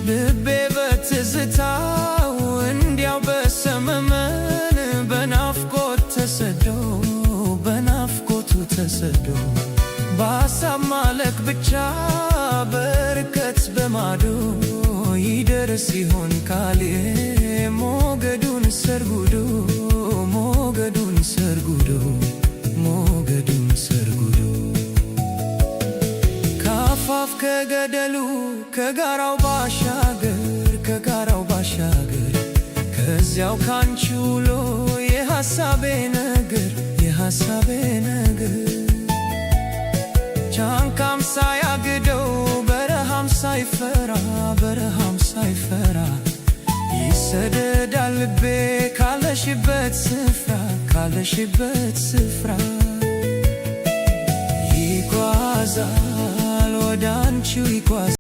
ልቤ በትዝታው እንዲያው በሰመመን በናፍቆት ተሰዶ፣ በናፍቆቱ ተሰዶ፣ በሀሳብ ማለቅ ብቻ በርቀት በማዶ ይደርስ ይሆን ቃሌ ሞገዱን ሰርጉዶ፣ ሞገዱን ሰርጉዶ፣ ሞገዱን ሰርጉዶ። ከአፋፍ ከገደሉ ከጋራው ባሻገር፣ ከጋራው ባሻገር ከዚያው ካንቺ ውሎ የሐሳቤ ነገር፣ የሐሳቤ ነገር ጫንቃም ሳያግደው በረሃም ሳይፈራ፣ በረሃም ሳይፈራ ይሰደዳል ልቤ ካለሽበት ስፍራ፣ ካለሽበት ስፍራ ይጓዛል ወደ አንቺው ይጓዛል።